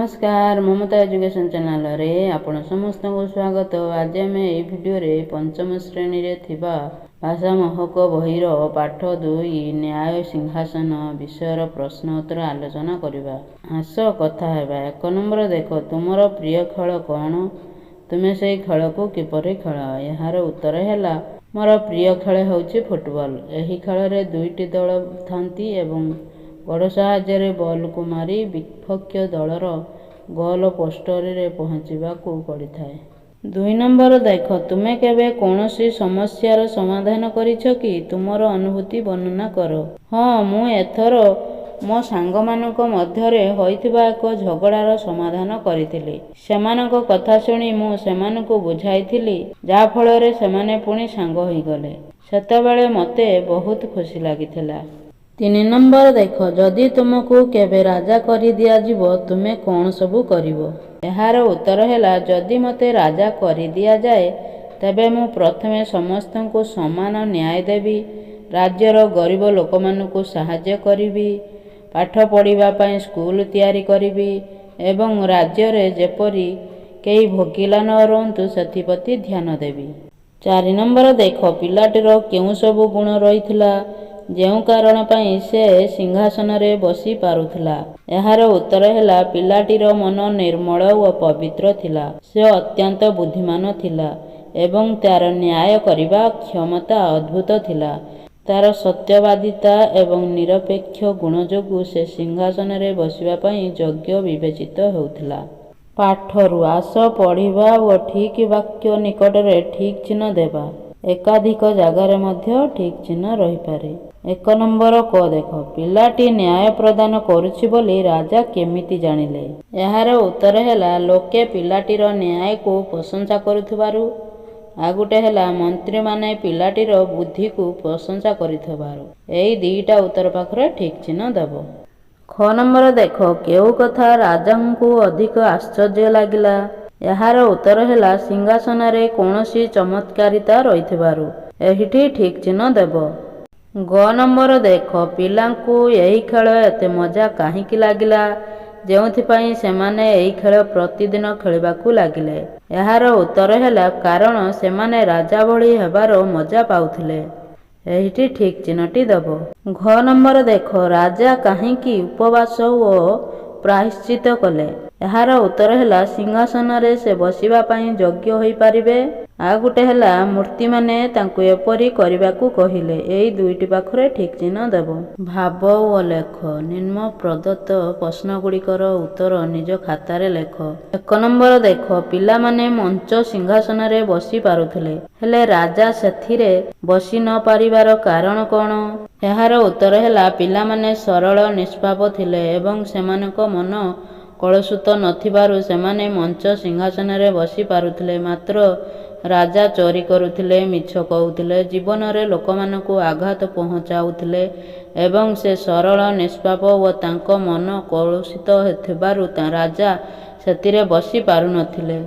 ନମସ୍କାର, ମମତା ଏଜୁକେସନ୍ ଚ୍ୟାନେଲରେ ଆପଣ ସମସ୍ତଙ୍କୁ ସ୍ୱାଗତ। ଆଜି ଆମେ ଏହି ଭିଡ଼ିଓରେ ପଞ୍ଚମ ଶ୍ରେଣୀରେ ଥିବା ଭାଷା ମହକ ବହିର ପାଠ 2 ନ୍ୟାୟ ସିଂହାସନ ବିଷୟର ପ୍ରଶ୍ନ ଉତ୍ତର ଆଲୋଚନା କରିବା। ଆସ କଥା ହେବା। 1 ନମ୍ବର ଦେଖ, ତୁମର ପ୍ରିୟ ଖେଳ କ'ଣ? ତୁମେ ସେହି ଖେଳକୁ କିପରି ଖେଳ? ଏହାର ଉତ୍ତର ହେଲା, ମୋର ପ୍ରିୟ ଖେଳ ହେଉଛି ଫୁଟବଲ। ଏହି ଖେଳରେ ଦୁଇଟି ଦଳ ଥାନ୍ତି ଏବଂ ଗୋଡ଼ ସାହାଯ୍ୟରେ ବଲକୁ ମାରି ବିପକ୍ଷ ଦଳର ଗୋଲ ପୋଷ୍ଟରେ ପହଞ୍ଚିବାକୁ ପଡ଼ିଥାଏ। 2 ନମ୍ବର ଦେଖ, ତୁମେ କେବେ କୌଣସି ସମସ୍ୟାର ସମାଧାନ କରିଛ କି? ତୁମର ଅନୁଭୂତି ବର୍ଣ୍ଣନା କର। ହଁ, ମୁଁ ଏଥର ମୋ ସାଙ୍ଗମାନଙ୍କ ମଧ୍ୟରେ ହୋଇଥିବା ଏକ ଝଗଡ଼ାର ସମାଧାନ କରିଥିଲି। ସେମାନଙ୍କ କଥା ଶୁଣି ମୁଁ ସେମାନଙ୍କୁ ବୁଝାଇଥିଲି, ଯାହାଫଳରେ ସେମାନେ ପୁଣି ସାଙ୍ଗ ହୋଇଗଲେ। ସେତେବେଳେ ମୋତେ ବହୁତ ଖୁସି ଲାଗିଥିଲା। 3 ନମ୍ବର ଦେଖ, ଯଦି ତୁମକୁ କେବେ ରାଜା କରିଦିଆଯିବ, ତୁମେ କ'ଣ ସବୁ କରିବ? ଏହାର ଉତ୍ତର ହେଲା, ଯଦି ମୋତେ ରାଜା କରିଦିଆଯାଏ, ତେବେ ମୁଁ ପ୍ରଥମେ ସମସ୍ତଙ୍କୁ ସମାନ ନ୍ୟାୟ ଦେବି, ରାଜ୍ୟର ଗରିବ ଲୋକମାନଙ୍କୁ ସାହାଯ୍ୟ କରିବି, ପାଠ ପଢ଼ିବା ପାଇଁ ସ୍କୁଲ ତିଆରି କରିବି ଏବଂ ରାଜ୍ୟରେ ଯେପରି କେହି ଭୋକିଲା ନ ରୁହନ୍ତୁ ସେଥିପ୍ରତି ଧ୍ୟାନ ଦେବି। 4 ନମ୍ବର ଦେଖ, ପିଲାଟିର କେଉଁ ସବୁ ଗୁଣ ରହିଥିଲା, ଯେଉଁ କାରଣ ପାଇଁ ସେ ସିଂହାସନରେ ବସି ପାରୁଥିଲା? ଏହାର ଉତ୍ତର ହେଲା, ପିଲାଟିର ମନ ନିର୍ମଳ ଓ ପବିତ୍ର ଥିଲା। ସେ ଅତ୍ୟନ୍ତ ବୁଦ୍ଧିମାନ ଥିଲା ଏବଂ ତା'ର ନ୍ୟାୟ କରିବା କ୍ଷମତା ଅଦ୍ଭୁତ ଥିଲା। ତା'ର ସତ୍ୟବାଦିତା ଏବଂ ନିରପେକ୍ଷ ଗୁଣ ଯୋଗୁଁ ସେ ସିଂହାସନରେ ବସିବା ପାଇଁ ଯୋଗ୍ୟ ବିବେଚିତ ହେଉଥିଲା। ପାଠରୁ ଆସ ପଢ଼ିବା ଓ ଠିକ୍ ବାକ୍ୟ ନିକଟରେ ଠିକ୍ ଚିହ୍ନ ଦେବା। ଏକାଧିକ ଜାଗାରେ ମଧ୍ୟ ଠିକ୍ ଚିହ୍ନ ରହିପାରେ। 1 ନମ୍ବର କ ଦେଖ, ପିଲାଟି ନ୍ୟାୟ ପ୍ରଦାନ କରୁଛି ବୋଲି ରାଜା କେମିତି ଜାଣିଲେ? ଏହାର ଉତ୍ତର ହେଲା, ଲୋକେ ପିଲାଟିର ନ୍ୟାୟକୁ ପ୍ରଶଂସା କରୁଥିବାରୁ। ଆଉ ଗୋଟେ ହେଲା, ମନ୍ତ୍ରୀମାନେ ପିଲାଟିର ବୁଦ୍ଧିକୁ ପ୍ରଶଂସା କରିଥିବାରୁ। ଏଇ ଦୁଇଟା ଉତ୍ତର ପାଖରେ ଠିକ୍ ଚିହ୍ନ ଦେବ। ଖ ନମ୍ବର ଦେଖ, କେଉଁ କଥା ରାଜାଙ୍କୁ ଅଧିକ ଆଶ୍ଚର୍ଯ୍ୟ ଲାଗିଲା? ଏହାର ଉତ୍ତର ହେଲା, ସିଂହାସନରେ କୌଣସି ଚମତ୍କାରିତା ରହିଥିବାରୁ। ଏଇଠି ଠିକ୍ ଚିହ୍ନ ଦେବ। ଗ ନମ୍ବର ଦେଖ, ପିଲାଙ୍କୁ ଏହି ଖେଳ ଏତେ ମଜା କାହିଁକି ଲାଗିଲା, ଯେଉଁଥିପାଇଁ ସେମାନେ ଏହି ଖେଳ ପ୍ରତିଦିନ ଖେଳିବାକୁ ଲାଗିଲେ? ଏହାର ଉତ୍ତର ହେଲା, କାରଣ ସେମାନେ ରାଜା ଭଳି ହେବାର ମଜା ପାଉଥିଲେ। ଏଇଠି ଠିକ୍ ଚିହ୍ନଟି ଦେବ। ଘ ନମ୍ବର ଦେଖ, ରାଜା କାହିଁକି ଉପବାସ ଓ ପ୍ରାୟଶ୍ଚିତ୍ତ କଲେ? ଏହାର ଉତ୍ତର ହେଲା, ସିଂହାସନରେ ସେ ବସିବା ପାଇଁ ଯୋଗ୍ୟ ହୋଇପାରିବେ। ଆଉ ଗୋଟେ ହେଲା, ମନ୍ତ୍ରୀମାନେ ତାଙ୍କୁ ଏପରି କରିବାକୁ କହିଲେ। ଏଇ ଦୁଇଟି ପାଖରେ ଠିକ୍ ଚିହ୍ନ ଦେବ। ଭାବ ଓ ଲେଖ। ନିମ୍ନ ପ୍ରଦତ୍ତ ପ୍ରଶ୍ନଗୁଡ଼ିକର ଉତ୍ତର ନିଜ ଖାତାରେ ଲେଖ। 1 ନମ୍ବର ଦେଖ, ପିଲାମାନେ ମଞ୍ଚ ସିଂହାସନରେ ବସି ପାରୁଥିଲେ, ହେଲେ ରାଜା ସେଥିରେ ବସି ନ ପାରିବାର କାରଣ କ'ଣ? ଏହାର ଉତ୍ତର ହେଲା, ପିଲାମାନେ ସରଳ ନିଷ୍ପାପ ଥିଲେ ଏବଂ ସେମାନଙ୍କ ମନ କଳୁଷିତ ନଥିବାରୁ ସେମାନେ ମଞ୍ଚ ସିଂହାସନରେ ବସି ପାରୁଥିଲେ। ମାତ୍ର ରାଜା ଚୋରି କରୁଥିଲେ, ମିଛ କହୁଥିଲେ, ଜୀବନରେ ଲୋକମାନଙ୍କୁ ଆଘାତ ପହଞ୍ଚାଉଥିଲେ ଏବଂ ସେ ସରଳ ନିଷ୍ପାପ ଓ ତାଙ୍କ ମନ କଳୁଷିତ ଥିବାରୁ ରାଜା ସେଥିରେ ବସି ପାରୁନଥିଲେ।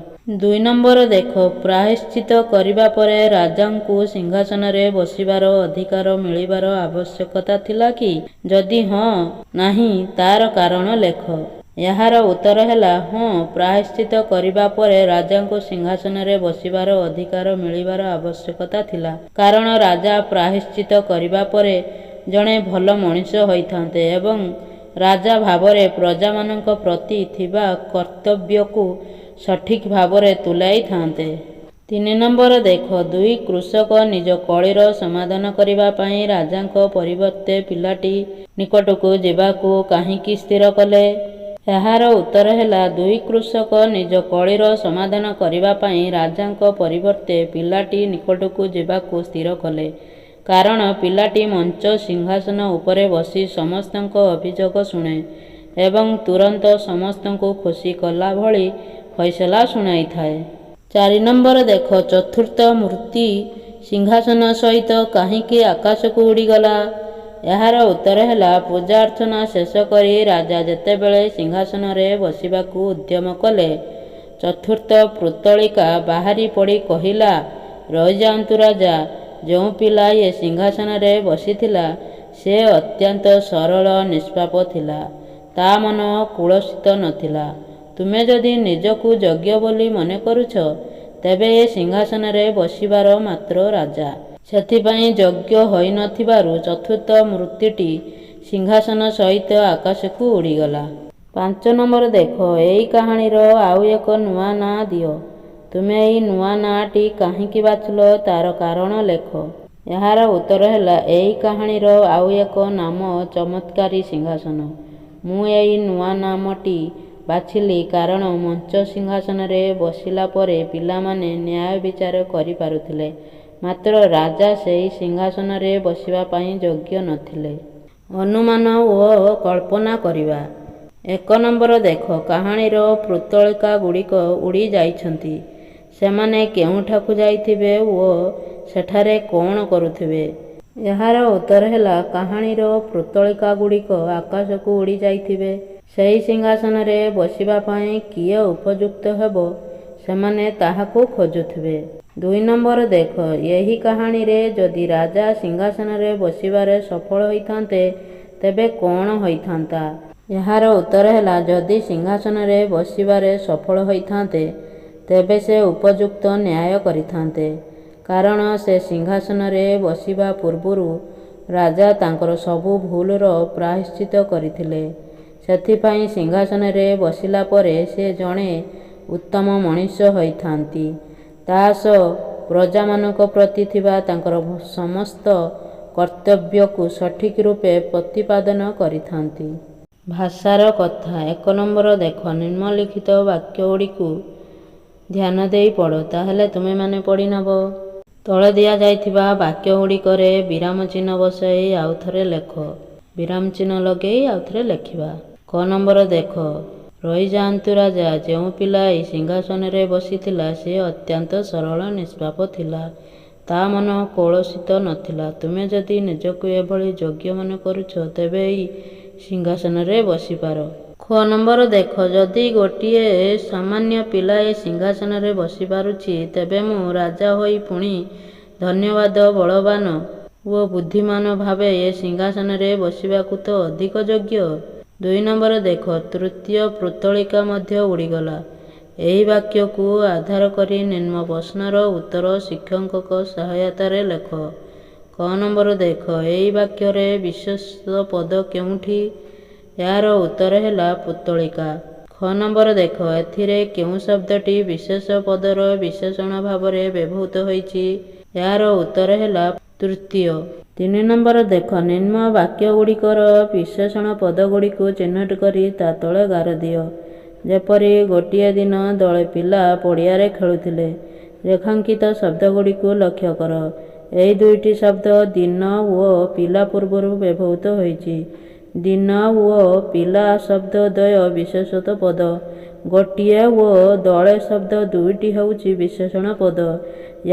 2 ନମ୍ବର ଦେଖ, ପ୍ରାୟଶ୍ଚିତ୍ତ କରିବା ପରେ ରାଜାଙ୍କୁ ସିଂହାସନରେ ବସିବାର ଅଧିକାର ମିଳିବାର ଆବଶ୍ୟକତା ଥିଲା କି? ଯଦି ହଁ ନାହିଁ, ତା'ର କାରଣ ଲେଖ। ଏହାର ଉତ୍ତର ହେଲା, ହଁ, ପ୍ରାୟଶ୍ଚିତ୍ତ କରିବା ପରେ ରାଜାଙ୍କୁ ସିଂହାସନରେ ବସିବାର ଅଧିକାର ମିଳିବାର ଆବଶ୍ୟକତା ଥିଲା। କାରଣ ରାଜା ପ୍ରାୟଶ୍ଚିତ୍ତ କରିବା ପରେ ଜଣେ ଭଲ ମଣିଷ ହୋଇଥାନ୍ତେ ଏବଂ ରାଜା ଭାବରେ ପ୍ରଜାମାନଙ୍କ ପ୍ରତି ଥିବା କର୍ତ୍ତବ୍ୟକୁ ସଠିକ୍ ଭାବରେ ତୁଲାଇଥାନ୍ତେ। 3 ନମ୍ବର ଦେଖ, ଦୁଇ କୃଷକ ନିଜ କଳିର ସମାଧାନ କରିବା ପାଇଁ ରାଜାଙ୍କ ପରିବର୍ତ୍ତେ ପିଲାଟି ନିକଟକୁ ଯିବାକୁ କାହିଁକି ସ୍ଥିର କଲେ? ଏହାର ଉତ୍ତର ହେଲା, ଦୁଇ କୃଷକ ନିଜ କଳିର ସମାଧାନ କରିବା ପାଇଁ ରାଜାଙ୍କ ପରିବର୍ତ୍ତେ ପିଲାଟି ନିକଟକୁ ଯିବାକୁ ସ୍ଥିର କଲେ, କାରଣ ପିଲାଟି ମଞ୍ଚ ସିଂହାସନ ଉପରେ ବସି ସମସ୍ତଙ୍କ ଅଭିଯୋଗ ଶୁଣେ ଏବଂ ତୁରନ୍ତ ସମସ୍ତଙ୍କୁ ଖୁସି କଲା ଭଳି ଫଇସଲା ଶୁଣାଇଥାଏ। 4 ନମ୍ବର ଦେଖ, ଚତୁର୍ଥ ମୂର୍ତ୍ତି ସିଂହାସନ ସହିତ କାହିଁକି ଆକାଶକୁ ଉଡ଼ିଗଲା? ଏହାର ଉତ୍ତର ହେଲା, ପୂଜା ଅର୍ଚ୍ଚନା ଶେଷ କରି ରାଜା ଯେତେବେଳେ ସିଂହାସନରେ ବସିବାକୁ ଉଦ୍ୟମ କଲେ, ଚତୁର୍ଥ ପୁତ୍ତଳିକା ବାହାରି ପଡ଼ି କହିଲା, ରହିଯାଆନ୍ତୁ ରାଜା, ଯେଉଁ ପିଲା ଏ ସିଂହାସନରେ ବସିଥିଲା, ସେ ଅତ୍ୟନ୍ତ ସରଳ ନିଷ୍ପାପ ଥିଲା। ତା' ମନ କଳୁଷିତ ନଥିଲା। ତୁମେ ଯଦି ନିଜକୁ ଯୋଗ୍ୟ ବୋଲି ମନେ କରୁଛ, ତେବେ ଏ ସିଂହାସନରେ ବସିବାର ମାତ୍ର ରାଜା ସେଥିପାଇଁ ଯୋଗ୍ୟ ହୋଇନଥିବାରୁ ଚତୁର୍ଥ ମୂର୍ତ୍ତିଟି ସିଂହାସନ ସହିତ ଆକାଶକୁ ଉଡ଼ିଗଲା। 5 ନମ୍ବର ଦେଖ, ଏହି କାହାଣୀର ଆଉ ଏକ ନୂଆ ନାଁ ଦିଅ। ତୁମେ ଏହି ନୂଆ ନାଁଟି କାହିଁକି ବାଛିଲ ତା'ର କାରଣ ଲେଖ। ଏହାର ଉତ୍ତର ହେଲା, ଏହି କାହାଣୀର ଆଉ ଏକ ନାମ ଚମତ୍କାରୀ ସିଂହାସନ। ମୁଁ ଏହି ନୂଆ ନାମଟି ବାଛିଲି କାରଣ ମଞ୍ଚ ସିଂହାସନରେ ବସିଲା ପରେ ପିଲାମାନେ ନ୍ୟାୟ ବିଚାର କରିପାରୁଥିଲେ, ମାତ୍ର ରାଜା ସେହି ସିଂହାସନରେ ବସିବା ପାଇଁ ଯୋଗ୍ୟ ନଥିଲେ। ଅନୁମାନ ଓ କଳ୍ପନା କରିବା। 1 ନମ୍ବର ଦେଖ, କାହାଣୀର ପୁତ୍ତଳିକାଗୁଡ଼ିକ ଉଡ଼ି ଯାଇଛନ୍ତି। ସେମାନେ କେଉଁଠାକୁ ଯାଇଥିବେ ଓ ସେଠାରେ କ'ଣ କରୁଥିବେ? ଏହାର ଉତ୍ତର ହେଲା, କାହାଣୀର ପୁତ୍ତଳିକାଗୁଡ଼ିକ ଆକାଶକୁ ଉଡ଼ି ଯାଇଥିବେ। ସେହି ସିଂହାସନରେ ବସିବା ପାଇଁ କିଏ ଉପଯୁକ୍ତ ହେବ ସେମାନେ ତାହାକୁ ଖୋଜୁଥିବେ। 2 ନମ୍ବର ଦେଖ, ଏହି କାହାଣୀରେ ଯଦି ରାଜା ସିଂହାସନରେ ବସିବାରେ ସଫଳ ହୋଇଥାନ୍ତେ ତେବେ କ'ଣ ହୋଇଥାନ୍ତା? ଏହାର ଉତ୍ତର ହେଲା, ଯଦି ସିଂହାସନରେ ବସିବାରେ ସଫଳ ହୋଇଥାନ୍ତେ ତେବେ ସେ ଉପଯୁକ୍ତ ନ୍ୟାୟ କରିଥାନ୍ତେ। କାରଣ ସେ ସିଂହାସନରେ ବସିବା ପୂର୍ବରୁ ରାଜା ତାଙ୍କର ସବୁ ଭୁଲର ପ୍ରାୟଶ୍ଚିତ୍ତ କରିଥିଲେ। ସେଥିପାଇଁ ସିଂହାସନରେ ବସିଲା ପରେ ସେ ଜଣେ ଉତ୍ତମ ମଣିଷ ହୋଇଥାନ୍ତି। ତା' ସହ ପ୍ରଜାମାନଙ୍କ ପ୍ରତି ଥିବା ତାଙ୍କର ସମସ୍ତ କର୍ତ୍ତବ୍ୟକୁ ସଠିକ୍ ରୂପେ ପ୍ରତିପାଦନ କରିଥାନ୍ତି। ଭାଷାର କଥା। 1 ନମ୍ବର ଦେଖ, ନିମ୍ନଲିଖିତ ବାକ୍ୟଗୁଡ଼ିକୁ ଧ୍ୟାନ ଦେଇ ପଢ଼। ତାହେଲେ ତୁମେମାନେ ପଢ଼ିନେବ। ତଳେ ଦିଆଯାଇଥିବା ବାକ୍ୟଗୁଡ଼ିକରେ ବିରାମ ଚିହ୍ନ ବସାଇ ଆଉଥରେ ଲେଖ। ବିରାମ ଚିହ୍ନ ଲଗେଇ ଆଉଥରେ ଲେଖିବା। କ ନମ୍ବର ଦେଖ, ରହିଯାଆନ୍ତୁ ରାଜା, ଯେଉଁ ପିଲା ଏହି ସିଂହାସନରେ ବସିଥିଲା ସେ ଅତ୍ୟନ୍ତ ସରଳ ନିଷ୍ପାପ ଥିଲା। ତା' ମନ କଳୁଷିତ ନଥିଲା। ତୁମେ ଯଦି ନିଜକୁ ଏଭଳି ଯୋଗ୍ୟ ମନେ କରୁଛ ତେବେ ଏହି ସିଂହାସନରେ ବସିପାର। ଖ ନମ୍ବର ଦେଖ, ଯଦି ଗୋଟିଏ ସାମାନ୍ୟ ପିଲା ଏ ସିଂହାସନରେ ବସିପାରୁଛି ତେବେ ମୁଁ ରାଜା ହୋଇ ପୁଣି ଧନ୍ୟବାଦ ବଳବାନ ଓ ବୁଦ୍ଧିମାନ ଭାବେ ଏ ସିଂହାସନରେ ବସିବାକୁ ତ ଅଧିକ ଯୋଗ୍ୟ। 2 ନମ୍ବର ଦେଖ, ତୃତୀୟ ପୁତ୍ତଳିକା ମଧ୍ୟ ଉଡ଼ିଗଲା। ଏହି ବାକ୍ୟକୁ ଆଧାର କରି ନିମ୍ନ ପ୍ରଶ୍ନର ଉତ୍ତର ଶିକ୍ଷକଙ୍କ ସହାୟତାରେ ଲେଖ। କ ନମ୍ବର ଦେଖ, ଏହି ବାକ୍ୟରେ ବିଶେଷ୍ୟ ପଦ କେଉଁଠି? ଏହାର ଉତ୍ତର ହେଲା ପୁତ୍ତଳିକା। ଖ ନମ୍ବର ଦେଖ, ଏଥିରେ କେଉଁ ଶବ୍ଦଟି ବିଶେଷ୍ୟ ପଦର ବିଶେଷଣ ଭାବରେ ବ୍ୟବହୃତ ହୋଇଛି? ଏହାର ଉତ୍ତର ହେଲା ତୃତୀୟ। 3 ନମ୍ବର ଦେଖ, ନିମ୍ନ ବାକ୍ୟଗୁଡ଼ିକର ବିଶେଷଣ ପଦଗୁଡ଼ିକୁ ଚିହ୍ନଟ କରି ତା' ତଳେ ଗାର ଦିଅ। ଯେପରି, ଗୋଟିଏ ଦିନ ଦଳେ ପିଲା ପଡ଼ିଆରେ ଖେଳୁଥିଲେ। ରେଖାଙ୍କିତ ଶବ୍ଦଗୁଡ଼ିକୁ ଲକ୍ଷ୍ୟ କର। ଏହି ଦୁଇଟି ଶବ୍ଦ ଦିନ ଓ ପିଲା ପୂର୍ବରୁ ବ୍ୟବହୃତ ହୋଇଛି। ଦିନ ଓ ପିଲା ଶବ୍ଦ ଦ୍ୱୟ ବିଶେଷ୍ୟ ପଦ। ଗୋଟିଏ ଓ ଦଳେ ଶବ୍ଦ ଦୁଇଟି ହେଉଛି ବିଶେଷଣ ପଦ।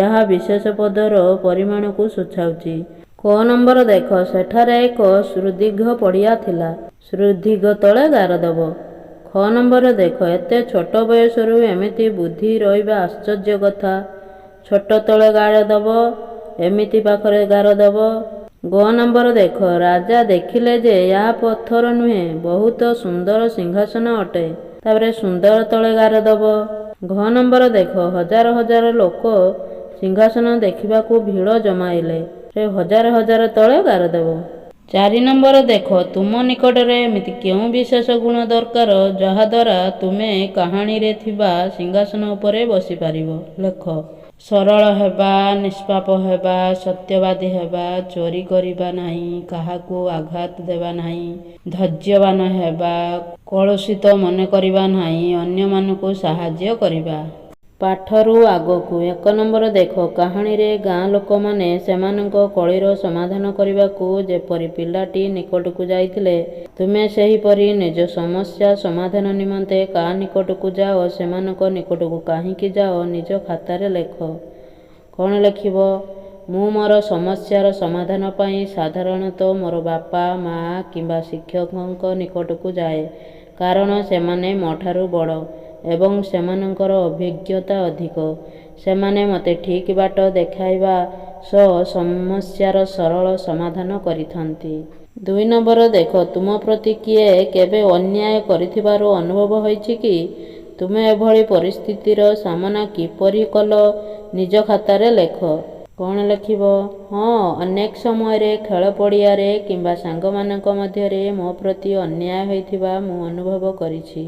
ଏହା ବିଶେଷ୍ୟ ପଦର ପରିମାଣକୁ ସୂଚାଉଛି। କ ନମ୍ବର ଦେଖ, ସେଠାରେ ଏକ ସୁଦୀର୍ଘ ପଡ଼ିଆ ଥିଲା। ସୁଦୀର୍ଘ ତଳେ ଗାର ଦେବ। ଖ ନମ୍ବର ଦେଖ, ଏତେ ଛୋଟ ବୟସରୁ ଏମିତି ବୁଦ୍ଧି ରହିବା ଆଶ୍ଚର୍ଯ୍ୟ କଥା। ଛୋଟ ତଳେ ଗାର ଦେବ, ଏମିତି ପାଖରେ ଗାର ଦେବ। ଗ ନମ୍ବର ଦେଖ, ରାଜା ଦେଖିଲେ ଯେ ଏହା ପଥର ନୁହେଁ, ବହୁତ ସୁନ୍ଦର ସିଂହାସନ ଅଟେ। ତାପରେ ସୁନ୍ଦର ତଳେ ଗାର ଦେବ। ଘ ନମ୍ବର ଦେଖ, ହଜାର ହଜାର ଲୋକ ସିଂହାସନ ଦେଖିବାକୁ ଭିଡ଼ ଜମାଇଲେ। ହଜାର ହଜାର ତଳେ ଗାର ଦେବ। 4 ନମ୍ବର ଦେଖ, ତୁମ ନିକଟରେ ଏମିତି କେଉଁ ବିଶେଷ ଗୁଣ ଦରକାର ଯାହାଦ୍ୱାରା ତୁମେ କାହାଣୀରେ ଥିବା ସିଂହାସନ ଉପରେ ବସିପାରିବ? ଲେଖ। ସରଳ ହେବା, ନିଷ୍ପାପ ହେବା, ସତ୍ୟବାଦୀ ହେବା, ଚୋରି କରିବା ନାହିଁ, କାହାକୁ ଆଘାତ ଦେବା ନାହିଁ, ଧୈର୍ଯ୍ୟବାନ ହେବା, କଳୁଷିତ ମନେ କରିବା ନାହିଁ, ଅନ୍ୟମାନଙ୍କୁ ସାହାଯ୍ୟ କରିବା। ପାଠରୁ ଆଗକୁ। 1 ନମ୍ବର ଦେଖ, କାହାଣୀରେ ଗାଁ ଲୋକମାନେ ସେମାନଙ୍କ କଳିର ସମାଧାନ କରିବାକୁ ଯେପରି ପିଲାଟି ନିକଟକୁ ଯାଇଥିଲେ, ତୁମେ ସେହିପରି ନିଜ ସମସ୍ୟା ସମାଧାନ ନିମନ୍ତେ କାହା ନିକଟକୁ ଯାଅ? ସେମାନଙ୍କ ନିକଟକୁ କାହିଁକି ଯାଅ? ନିଜ ଖାତାରେ ଲେଖ। କ'ଣ ଲେଖିବ? ମୁଁ ମୋର ସମସ୍ୟାର ସମାଧାନ ପାଇଁ ସାଧାରଣତଃ ମୋର ବାପା, ମା' କିମ୍ବା ଶିକ୍ଷକଙ୍କ ନିକଟକୁ ଯାଏ, କାରଣ ସେମାନେ ମୋଠାରୁ ବଡ଼ ଏବଂ ସେମାନଙ୍କର ଅଭିଜ୍ଞତା ଅଧିକ। ସେମାନେ ମୋତେ ଠିକ୍ ବାଟ ଦେଖାଇବା ସହ ସମସ୍ୟାର ସରଳ ସମାଧାନ କରିଥାନ୍ତି। 2 ନମ୍ବର ଦେଖ, ତୁମ ପ୍ରତି କିଏ କେବେ ଅନ୍ୟାୟ କରିଥିବାର ଅନୁଭବ ହୋଇଛି କି? ତୁମେ ଏଭଳି ପରିସ୍ଥିତିର ସାମନା କିପରି କଲ ନିଜ ଖାତାରେ ଲେଖ। କ'ଣ ଲେଖିବ? ହଁ, ଅନେକ ସମୟରେ ଖେଳ ପଡ଼ିଆରେ କିମ୍ବା ସାଙ୍ଗମାନଙ୍କ ମଧ୍ୟରେ ମୋ ପ୍ରତି ଅନ୍ୟାୟ ହୋଇଥିବା ମୁଁ ଅନୁଭବ କରିଛି।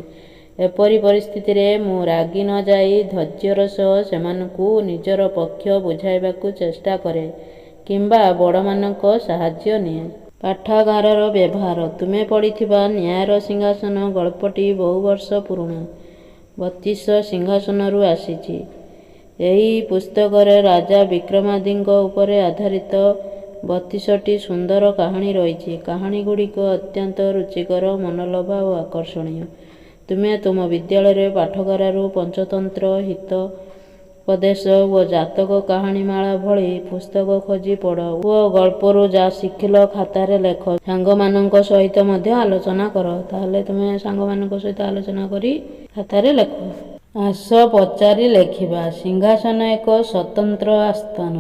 ଏପରି ପରିସ୍ଥିତିରେ ମୁଁ ରାଗି ନ ଯାଇ ଧୈର୍ଯ୍ୟର ସହ ସେମାନଙ୍କୁ ନିଜର ପକ୍ଷ ବୁଝାଇବାକୁ ଚେଷ୍ଟା କରେ କିମ୍ବା ବଡ଼ମାନଙ୍କ ସାହାଯ୍ୟ ନିଏ। ପାଠାଗାରର ବ୍ୟବହାର। ତୁମେ ପଢ଼ିଥିବା ନ୍ୟାୟର ସିଂହାସନ ଗଳ୍ପଟି ବହୁ ବର୍ଷ ପୁରୁଣା 'ବତିଶ ସିଂହାସନ'ରୁ ଆସିଛି। ଏହି ପୁସ୍ତକରେ ରାଜା ବିକ୍ରମାଦିତ୍ୟଙ୍କ ଉପରେ ଆଧାରିତ 32ଟି ସୁନ୍ଦର କାହାଣୀ ରହିଛି। କାହାଣୀଗୁଡ଼ିକ ଅତ୍ୟନ୍ତ ରୁଚିକର, ମନୋଲୋଭା ଓ ଆକର୍ଷଣୀୟ। ତୁମେ ତୁମ ବିଦ୍ୟାଳୟର ପାଠାଗାରରୁ ପଞ୍ଚତନ୍ତ୍ର, ହିତୋପଦେଶ ଓ ଜାତକ କାହାଣୀମାଳା ଭଳି ପୁସ୍ତକ ଖୋଜି ପଢ଼ ଓ ଗଳ୍ପରୁ ଯାହା ଶିଖିଲ ଖାତାରେ ଲେଖ। ସାଙ୍ଗମାନଙ୍କ ସହିତ ମଧ୍ୟ ଆଲୋଚନା କର। ତାହେଲେ ତୁମେ ସାଙ୍ଗମାନଙ୍କ ସହିତ ଆଲୋଚନା କରି ଖାତାରେ ଲେଖ। ଆସ ପଚାରି ଲେଖିବା। ସିଂହାସନ ଏକ ସ୍ୱତନ୍ତ୍ର ଆସ୍ଥାନ।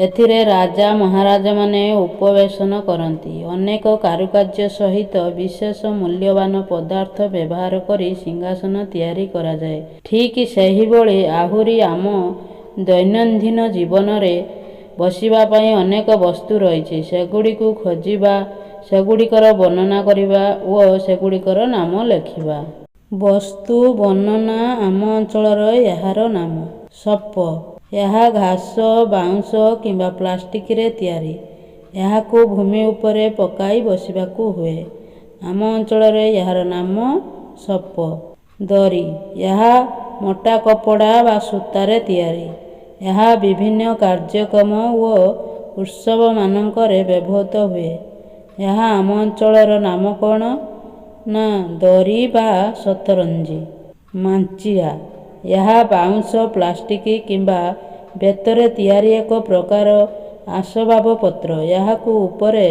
ଏଥିରେ ରାଜା ମହାରାଜାମାନେ ଉପବେଶନ କରନ୍ତି। ଅନେକ କାରୁକାର୍ଯ୍ୟ ସହିତ ବିଶେଷ ମୂଲ୍ୟବାନ ପଦାର୍ଥ ବ୍ୟବହାର କରି ସିଂହାସନ ତିଆରି କରାଯାଏ। ଠିକ୍ ସେହିଭଳି ଆହୁରି ଆମ ଦୈନନ୍ଦିନ ଜୀବନରେ ବସିବା ପାଇଁ ଅନେକ ବସ୍ତୁ ରହିଛି। ସେଗୁଡ଼ିକୁ ଖୋଜିବା, ସେଗୁଡ଼ିକର ବର୍ଣ୍ଣନା କରିବା ଓ ସେଗୁଡ଼ିକର ନାମ ଲେଖିବା। ବସ୍ତୁ ବର୍ଣ୍ଣନା ଆମ ଅଞ୍ଚଳରେ ଏହାର ନାମ ସପ। ଏହା ଘାସ, ବାଉଁଶ କିମ୍ବା ପ୍ଲାଷ୍ଟିକରେ ତିଆରି। ଏହାକୁ ଭୂମି ଉପରେ ପକାଇ ବସିବାକୁ ହୁଏ। ଆମ ଅଞ୍ଚଳରେ ଏହାର ନାମ ସପ। ଦରି। ଏହା ମୋଟା କପଡ଼ା ବା ସୂତାରେ ତିଆରି। ଏହା ବିଭିନ୍ନ କାର୍ଯ୍ୟକ୍ରମ ଓ ଉତ୍ସବମାନଙ୍କରେ ବ୍ୟବହୃତ ହୁଏ। ଏହା ଆମ ଅଞ୍ଚଳର ନାମ କ'ଣ ନା ଦରି ବା ସତରଞ୍ଜି। ମାଞ୍ଚିଆ। ଏହା ବାଉଁଶ, ପ୍ଲାଷ୍ଟିକ କିମ୍ବା ବେତରେ ତିଆରି ଏକ ପ୍ରକାର ଆସବାବପତ୍ର। ଏହାକୁ ଉପରେ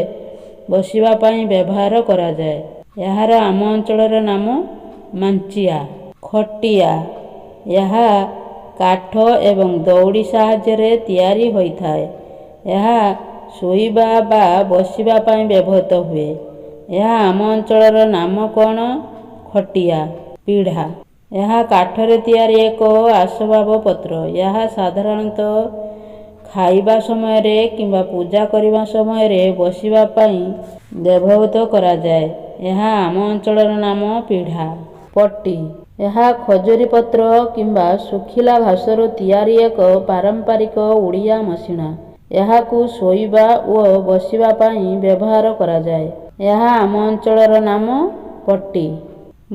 ବସିବା ପାଇଁ ବ୍ୟବହାର କରାଯାଏ। ଏହାର ଆମ ଅଞ୍ଚଳର ନାମ ମାଞ୍ଚିଆ। ଖଟିଆ। ଏହା କାଠ ଏବଂ ଦଉଡ଼ି ସାହାଯ୍ୟରେ ତିଆରି ହୋଇଥାଏ। ଏହା ଶୋଇବା ବା ବସିବା ପାଇଁ ବ୍ୟବହୃତ ହୁଏ। ଏହା ଆମ ଅଞ୍ଚଳର ନାମ କ'ଣ? ଖଟିଆ। ପିଢ଼ା। ଏହା କାଠରେ ତିଆରି ଏକ ଆସବାବପତ୍ର। ଏହା ସାଧାରଣତଃ ଖାଇବା ସମୟରେ କିମ୍ବା ପୂଜା କରିବା ସମୟରେ ବସିବା ପାଇଁ ବ୍ୟବହୃତ କରାଯାଏ। ଏହା ଆମ ଅଞ୍ଚଳର ନାମ ପିଢ଼ା। ପଟି। ଏହା ଖଜୁରୀ ପତ୍ର କିମ୍ବା ଶୁଖିଲା ଘାସରୁ ତିଆରି ଏକ ପାରମ୍ପରିକ ଓଡ଼ିଆ ମସିଣା। ଏହାକୁ ଶୋଇବା ଓ ବସିବା ପାଇଁ ବ୍ୟବହାର କରାଯାଏ। ଏହା ଆମ ଅଞ୍ଚଳର ନାମ ପଟି।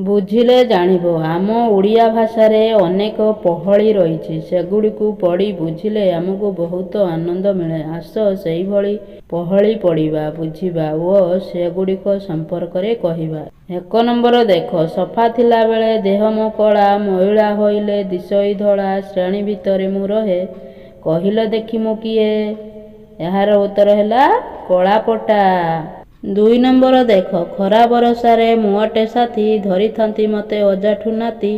ବୁଝିଲେ ଜାଣିବ। ଆମ ଓଡ଼ିଆ ଭାଷାରେ ଅନେକ ପହଳି ରହିଛି। ସେଗୁଡ଼ିକୁ ପଢ଼ି ବୁଝିଲେ ଆମକୁ ବହୁତ ଆନନ୍ଦ ମିଳେ। ଆସ ସେହିଭଳି ପହଳି ପଢ଼ିବା, ବୁଝିବା ଓ ସେଗୁଡ଼ିକ ସମ୍ପର୍କରେ କହିବା। 1 ନମ୍ବର ଦେଖ। ସଫା ଥିଲାବେଳେ ଦେହ ମୋ କଳା, ମଇଳା ହୋଇଲେ ଦିଶଇ ଧଳା, ଶ୍ରେଣୀ ଭିତରେ ମୁଁ ରହେ, କହିଲ ଦେଖି ମୁଁ କିଏ? ଏହାର ଉତ୍ତର ହେଲା କଳାପଟା। 2 ନମ୍ବର ଦେଖ। ଖରା ବରଷାରେ ମୁଁ ଅଟେ ସାଥୀ, ଧରିଥାନ୍ତି ମୋତେ ଅଜାଠୁ ନାତି,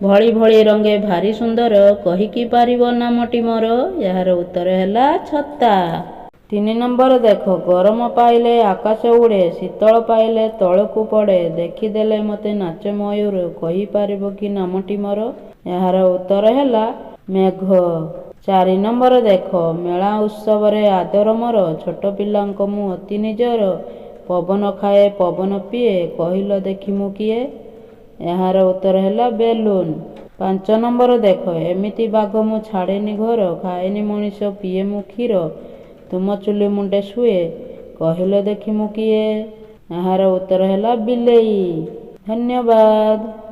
ଭଳି ଭଳି ରଙ୍ଗେ ଭାରି ସୁନ୍ଦର, କହିକି ପାରିବ ନାମଟି ମୋର? ଏହାର ଉତ୍ତର ହେଲା ଛତା। 3 ନମ୍ବର ଦେଖ। ଗରମ ପାଇଲେ ଆକାଶ ଉଡ଼େ, ଶୀତଳ ପାଇଲେ ତଳକୁ ପଡ଼େ, ଦେଖିଦେଲେ ମୋତେ ନାଚେ ମୟୂର, କହିପାରିବ କି ନାମଟି ମୋର? ଏହାର ଉତ୍ତର ହେଲା ମେଘ। 4 ନମ୍ବର ଦେଖ। ମେଳା ଉତ୍ସବରେ ଆଦର ମୋର, ଛୋଟ ପିଲାଙ୍କ ମୁଁ ଅତି ନିଜର, ପବନ ଖାଏ ପବନ ପିଏ, କହିଲ ଦେଖି ମୁଁ କିଏ? ଏହାର ଉତ୍ତର ହେଲା ବେଲୁନ। 5 ନମ୍ବର ଦେଖ। ଏମିତି ବାଘ ମୁଁ ଛାଡ଼େନି ଘର, ଖାଏନି ମଣିଷ ପିଏ ମୁଁ କ୍ଷୀର, ତୁମ ଚୁଲି ମୁଣ୍ଡେ ଶୁଏ, କହିଲ ଦେଖି ମୁଁ କିଏ? ଏହାର ଉତ୍ତର ହେଲା ବିଲେଇ। ଧନ୍ୟବାଦ।